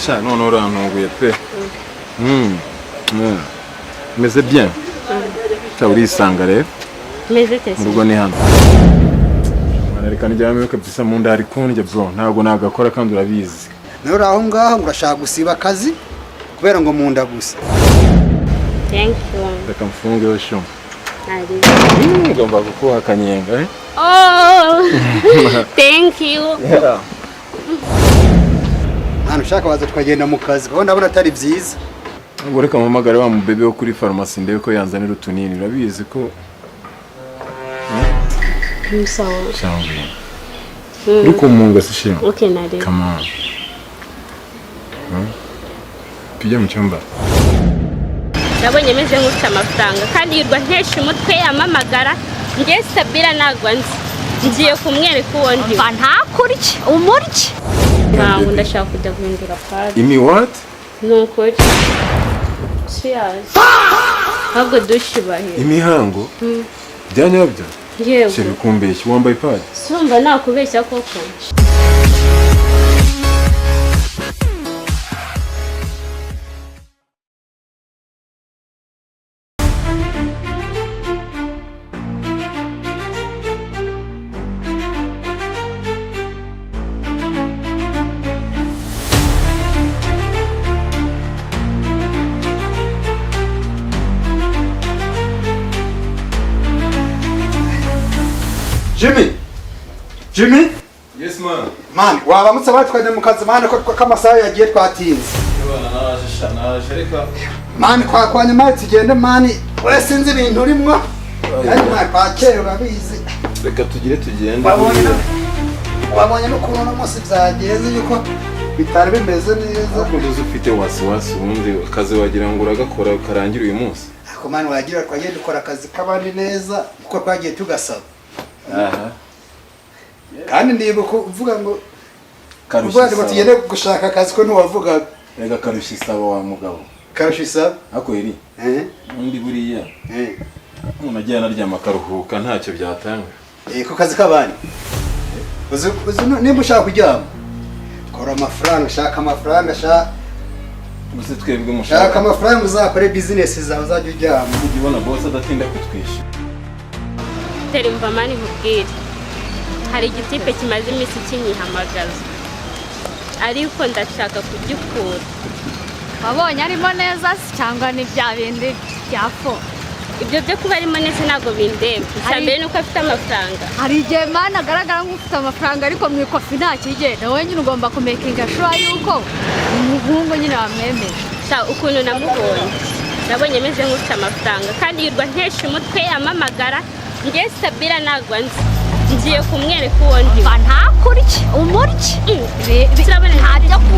Sha, none urantunguye pe. Meze bien. Sha, urisanga rero. Meze te? Mu rugo ni hano. Mwana, reka ndyame kabisa, mu nda hari kundya bro, ntabwo nagakora kandi urabizi. Nawe uri aho ngaho ngo urashaka gusiba akazi kubera ngo mu nda gusa. Thank you. Reka mfungeho sho. Ari. Ngomba kukuha akanyenga, eh? Oh, thank you. Yeah. Mwana, ushaka waza tukagenda mu kazi kuko ndabona atari byiza. Ubwo reka mpamagare wa mubebe wo kuri farumasi ndebe ko yanzanira utunini, urabizi ko Sawa. Cyangwa uri kumunga se shima? Okay, nari. Come on. Tujye mu cyumba. Nabonye meze nk'ufite amafaranga kandi yirwa ntesha umutwe amamagara. Njye Sabira ntabwo nzi, ngiye kumwereka uwo ndi. Mva, ntakurye umurye. Ntabwo ndashaka kujya guhindura pad. Imi what? Ni ukuri, cheers, ahubwo dushibahe. Imihango bya nyabyo? Yego. Chéri, kumbeshya wambaye pad? Sumva nakubeshya koko. Jimmy, Jimmy! Yes man. Man, wabamutse abandi tukajya mu kazi man, ko amasaha yagiye, twatinze. Naje sha, naje, reka. Man, twakwanya man, tugende man. We, sinzi ibintu urimwo kandi man, twakera urabizi. Reka tugire tugende. Wabonye n'ukuntu uno munsi byagenze, yuko bitari bimeze neza. Ariko uzi ufite wasiwasi, ubundi akazi wagira ngo uragakora karangira uyu munsi. Ariko man, wagira twagiye dukora akazi k'abandi neza kuko twagiye tugasaba. Aha. Kandi ndibuka uvuga ngo Karushya uvuga ngo isaba. tugende gushaka akazi, ko ntiwavugaga. Reka, karushya isaba wa mugabo. Karusha isaba. Ariko iri undi buriya umuntu agiye anaryama akaruhuka ntacyo byatanga. Ku kazi k'abandi uzi nimba ushaka kuryama, kora amafaranga, shaka amafaranga, shaka. Uzi twebwe Shaka umushahara amafaranga, uzakore bizinesi zawe, uzajya uryama. Ujya ubona boss adatinda kutwishyura. Tera, imva man, nkubwire, hari igitipe kimaze iminsi kinyihamagaza, ariko ndashaka kugikura. Wabonye arimo neza se cyangwa ni bya bindi bya fo? Ibyo byo kuba arimo neza ntabwo bindeba. Icya mbere ni uko afite amafaranga. Hari igihe man agaragara nk'ufite amafaranga ariko mu ikofi nta kigenda. Wowe nyine ugomba kumakinga sure yuko umuhungu nyine wamwemeje. Sha, ukuntu namubonye, nabonye meze nk'ufite amafaranga kandi yirwa ntesha umutwe amamagara. Njye Sabira ntabwo nzi, ngiye kumwereka uwo ndi. Mva, ntakurye umurye. Turabona. Ntajya ku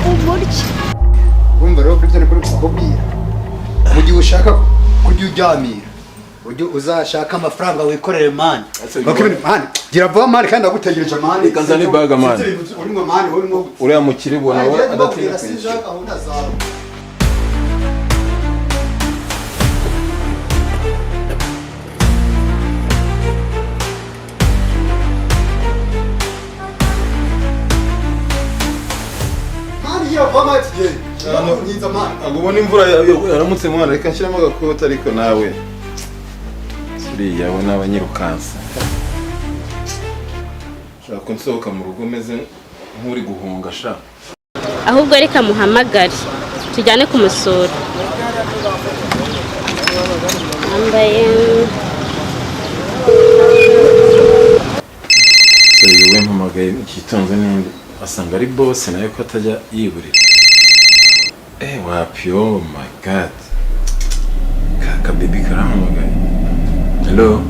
umurye. Urumva rero, ibyo niko kukubwira, mu gihe ushaka kujya uryamira, ujye uzashaka amafaranga wikorere man. Ese Kuko ibintu man, gira vuba man, kandi ndagutegereje man. Reka nzane bag, man. Sinzi ibintu urimo man, urimo. Uriya mukire ubona we Agenda adatinda bakubwira kwishyura. sinshaka gahunda zawe. Man, gira vuba man, tugende. Nyiza man. Ntabwo ubona imvura yaramutse mwana? Reka nshyiramo agakoti, ariko nawe uriya we n'abanyirukansa ushaka ko nsohoka mu rugo meze nk'uri guhunga sha. Ahubwo reka muhamagare tujyane kumusura. Yambaye. Uyu we mpamagaye ikitonze n'indi asanga ari boss nawe ko atajya yiburira. Eh, wapi, oh my God, ka kabebi karampamagaye. Hello?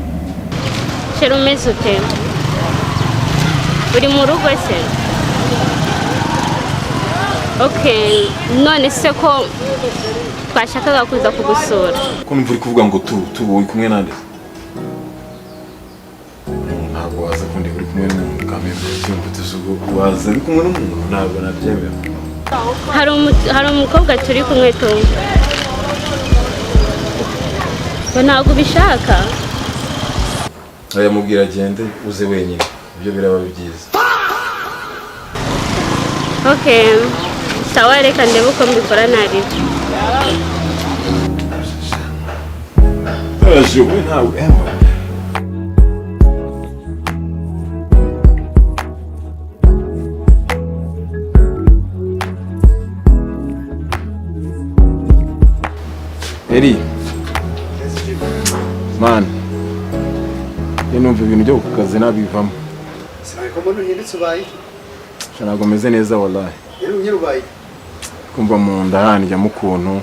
Chéri, umeze ute? Uri mu rugo se? Okay, none se ko twashakaga kuza kugusura? Ko numva uri kuvuga ngo tu tu, uri kumwe nande? Ntabwo waza kundi uri kumwe n'umuntu kamere, cyumva tuzugo waza uri kumwe n'umuntu, ntabwo nabyemera. Hari umukobwa turi kumwe tu, ngo ntabwo ubishaka. Aya, mubwira agende, uze wenyine, ibyo biraba byiza. Okay. Sawa, reka ndebe uko mbikora naribi. Araje we ntabwo ewa. Eri man, numva ibintu byo ku kazi nabivamo. Sinabiko mbona uhindutse, ubaye? Sha, ntabwo meze neza wallahi. Rero nyine ubaye? Kumva mu nda hanjyamo ukuntu.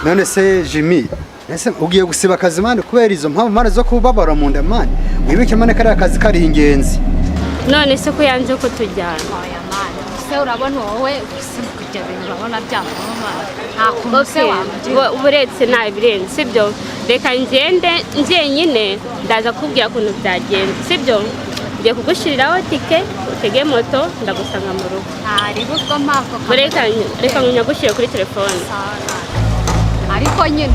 None se Jimmy, ese ugiye gusiba akazi man kubera izo mpamvu man zo kubabara mu nda man? Wibuke man kariya kazi kari ingenzi. None se ko yanze ko tujyana? Oya man, se urabona wowe gusibuka ibyo bintu urabona byavamo man? Nta kuntu se Okay, wamugira? Buretse nta birenze, sibyo? Reka ngende njyenyine, ndaza kukubwira ukuntu byagenze, sibyo? Ngiye kugushyiriraho tike, utege moto, ndagusanga mu rugo. Ntariba ubwo mpamvu. Reka reka nyagushyire kuri telefone. Ariko nyine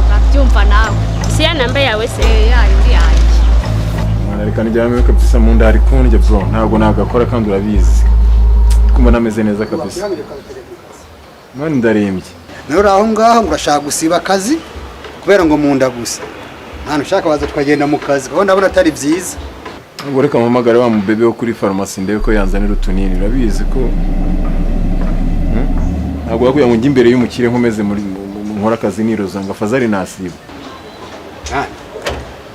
urabyumva nawe. Si ya namba yawe se? Eh, yayindi yanjye. Mwana, reka nijyame kabisa, mu nda hari kundya bro, ntabwo nagakora kandi urabizi. Kumva nameze neza kabisa. Mwana, ndarembye. Nawe uri aho ngaho ngo urashaka gusiba akazi kubera ngo mu nda gusa. Nta ushaka waza tukagenda mu kazi kuko ndabona atari byiza. Ubwo reka mpamagare wa mubebe wo kuri farumasi ndebe ko yanzanira utunini, urabizi ko Ntabwo wakwiye ngo njye imbere y'umukire nkomeze muri nkora akazi niroza ngo afazari nasiba. Mwana,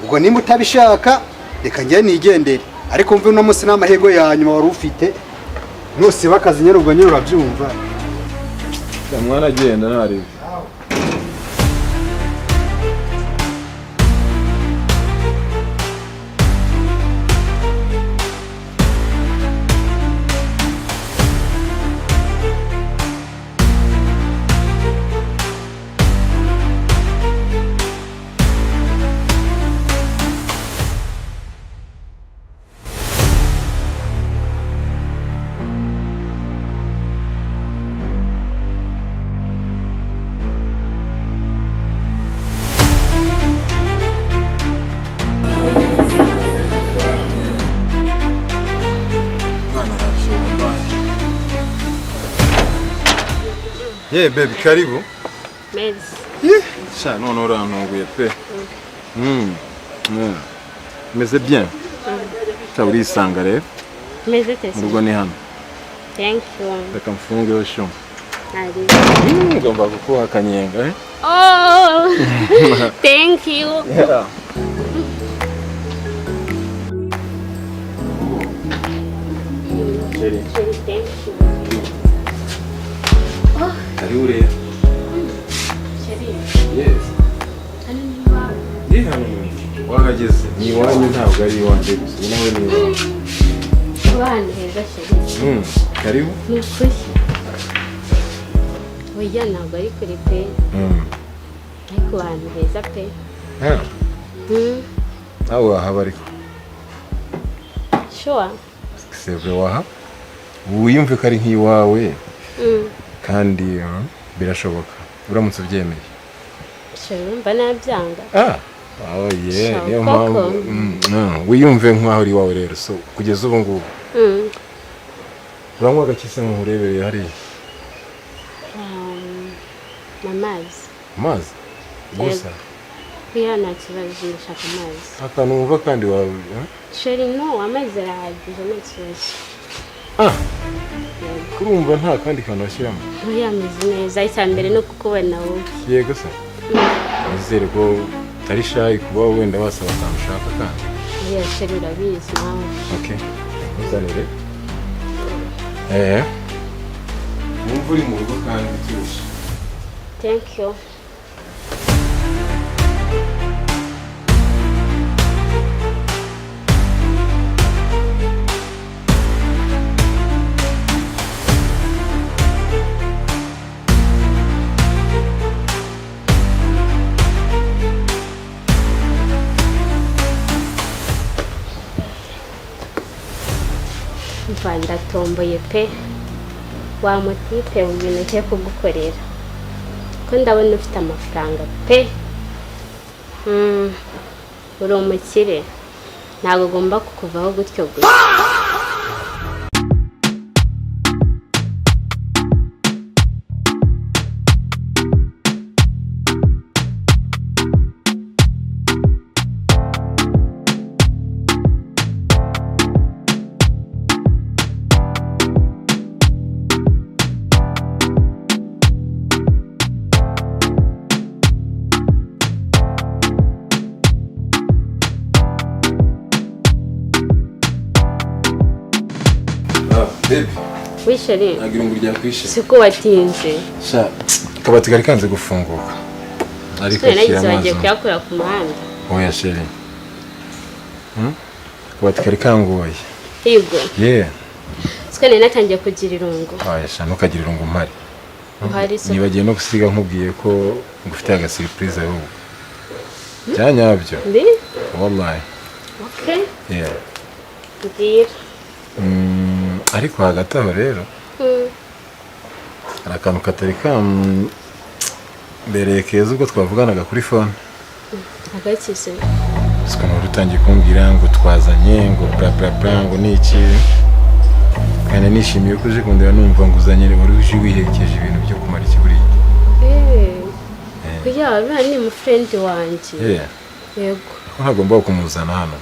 ubwo nimba utabishaka reka njye nigendere, ariko mve uno munsi n'amahirwe ya nyuma wari ufite, nusiba akazi nyine ubwo nyine urabyumva. Ya mwana, agenda ntarebe. Mwana araje wallahi. Ye baby, karibu. Mezi. Sha, none urantunguye pe. Meze bien. Sha, urisanga rero. Meze tese. Mu rugo ni hano. Thank you. Reka mfungeho sho. Naribi. Ngomba kukuha akanyenga eh? Oh, thank you. Yeah. Chérie. Thank you. Karibu rero. Chérie, Yes. hano ni iwawe? Ndi hano wahageze. Ni iwanyu, ntabwo ari iwanjye gusa. Ni nawe ni iwawe. Uba ahantu heza chérie. Karibu. Ni ukuri. Oya, ntabwo ari kure pe. Ariko ahantu heza pe. Yeah. Nawe wahaba ariko. Sure. C'est vrai, wahaba. Wiyumve ko ari nk'iwawe kandi birashoboka uramutse ubyemeye. Chérie, urumva nabyanga? Ah, oh yeah, Sha, niyo koko. mpamvu wiyumve nk'aho uri iwawe rero. So kugeza ubu ngubu uranywa agakise nkurebereye hariya? Amazi. Amazi gusa? Oya, nta kibazo, ndashaka amazi. Akantu wumva kandi wawe eh? Chérie, no, amazi arahagije, nta kibazo. Ah, kurumva nta kandi kantu washyiramo? Oya, ameze neza. Icya mbere ni ukukubona wowe. Yego se, nizere ko utari shy kuba wenda wasaba akantu ushaka kandi. Oya chérie, urabizi nawe. Okay, ntuzanire wumva uri mu rugo kandi utuje. Thank you. Mva, ndatomboye pe. Wa mutipe, mu bintu ngiye kugukorera ko ndabona ufite amafaranga pe. Uri umukire, ntabwo ugomba kukuvaho gutyo gusa. Baby, Oui chéri. Ntabwo irungu ryakwishe. Siko watinze. Sha, akabati kari kanze gufunguka. Ariko Sore nagize shyira amazi. bagiye kuyakura ku muhanda. Oya chéri. Akabati kari kangoye. Yego. Yeah. Siko nari natangiye kugira irungu. Oya sha, ntukagira irungu mpari. Uhari se. Nibagiye no gusiga nkubwiye ko ngufitiye aga surprise ahubwo. Byanyabyo. Ndi? Wallahi. Okay. Yeah. Mbwira. Ariko hagati aho rero hari akantu katari kambereye keza ubwo twavuganaga kuri phone. Agakize. Siko wari utangiye kumbwira ngo twazanye ngo bla bla bla ngo ni iki, kandi nishimiye ko uje kundeba numva ngo uzanye, wari uje wiherekeje ibintu byo kumara iki buriya. Kuya uriya ni mu friend wanjye. Yeah. Yego. Ko ntagomba kumuzana hano.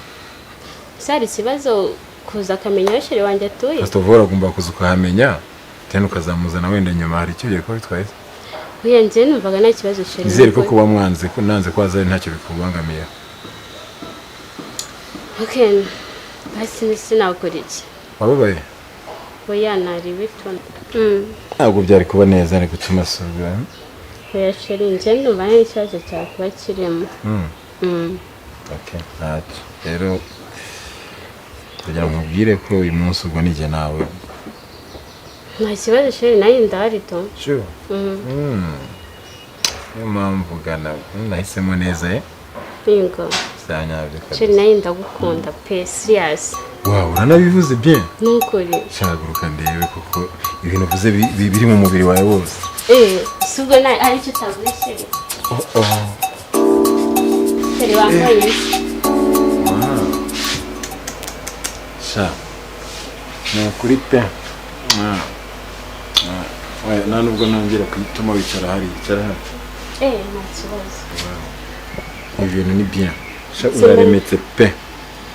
Ese hari ikibazo kuza akamenya aho chéri wanjye atuye? First of all agomba kuza ukahamenya, then ukazamuzana wenda nyuma, hari icyo ugiye kuba bitwaye. Oya njye numvaga nta kibazo chéri. Nizere ko kuba mwanze ko nanze ko azari ntacyo bikubangamiye. Okay. Basi sinakora iki? Wababaye? Oya nari bito. Ntabwo byari kuba neza ari gutuma asubira. Oya chéri njye numva nta kibazo cyakuba kirimo. Okay, ntacyo. Rero kugira ngo nkubwire ko uyu munsi ubwo nijye nawe. Nta kibazo chéri nanjye ndahari to. Sure. Niyo mpamvu gana nahisemo neza eh? Yego. Byanyabyo kabisa. Chéri nanjye ndagukunda pe serious. Wow, uranabivuze bien. Nukuri. Shaguruka ndebe kuko ibintu uvuze biri mu mubiri wawe wose. Si ubwo na hari icyo utavuze chéri. Oh. Chéri wambaye. Wow. Sha. Ni ukuri pe. Oya nta nubwo nongera kuyituma wicara hari, icara hano. Nta kibazo. Ibi bintu ni bien. Sha uraremetse pe.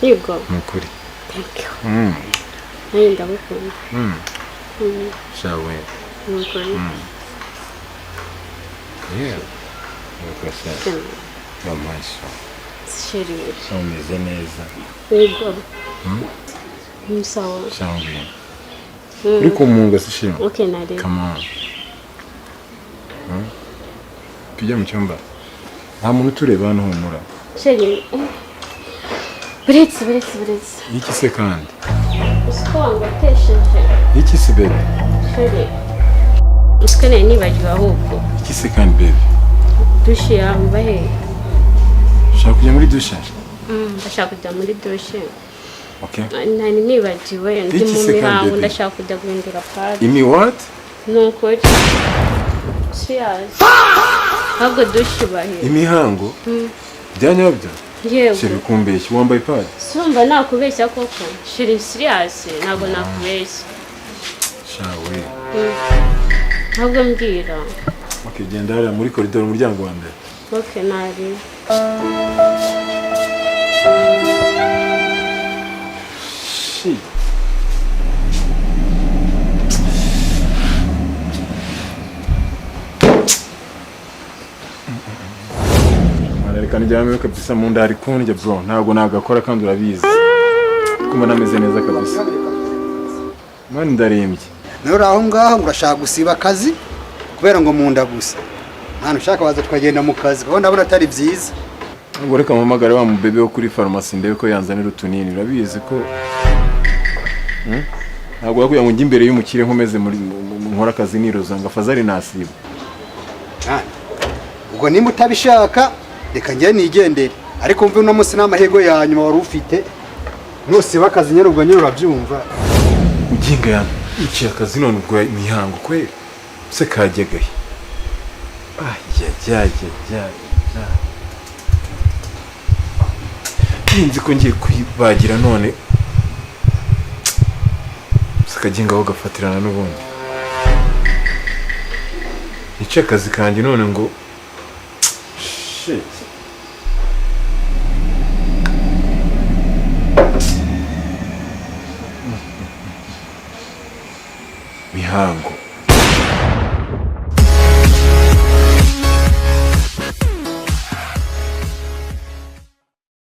Yego. Ni ukuri. Thank you. Nanjye ndagukunda. Sha we. Ni ukuri. Yeah. Nuko sha. Wamasha. Chéri. Sha umeze neza. Yego. Sawa. Sha ngwino. Uri kumunga se shima? Okay nari. Come on. Tujya mu cyumba. Nta muntu utureba hano humura. Chéri. Buretse. Iki se kandi? Usiko wangotesheje. Iki se baby? Chéri. Usiko nari nibagiwe ahubwo. Iki se kandi baby? Dushe yawe iba hehe? Ushaka kujya muri dushe? Ndashaka kujya muri dushe. Okay. Nari nibagiwe ndi mu mihango ndashaka kujya guhindura pad. Imi what? Nukuri. Cheers. Ahubwo dushe iba hehe? Imihango? Byanyabyo? Yego. Chéri kumbeshya wambaye pad? Sumva nakubeshya koko. Chéri serious ntabwo nakubeshya. Sha we. Ntabwo mbwira. Okay, genda hariya muri koridoro umuryango wa mbere. Okay nari. Shit. Reka ndyame kabisa mu nda hari kundya bro, ntabwo nagakora kandi urabizi. Kumva nameze neza kabisa. Mani ndarembye. Nawe uri aho ngaho urashaka gusiba akazi kubera ngo mu nda gusa. Nta ushaka waza tukagenda mu kazi kuko ndabona atari byiza. Ngo reka mpamagare wa mubebe wo kuri farumasi ndebe ko yanzanira utunini, urabizi ko ntabwo wakugira ngo njye imbere y'umukire nkomeze muri nkora akazi niroza ngo afazari nasiba. Ubwo nimba utabishaka reka njye nigendere, ariko mve uno munsi n'amahirwe ya nyuma wari ufite nusiba akazi nyine ubwo nyine urabyumva. Uginga ya iki akazi none ubwo imihango kweli se kajyagaye. Ya. Nzi ko ngiye kwibagira none sakaginga aho gafatirana n'ubundi. Ice akazi kanjye none ngo shit. Mihango.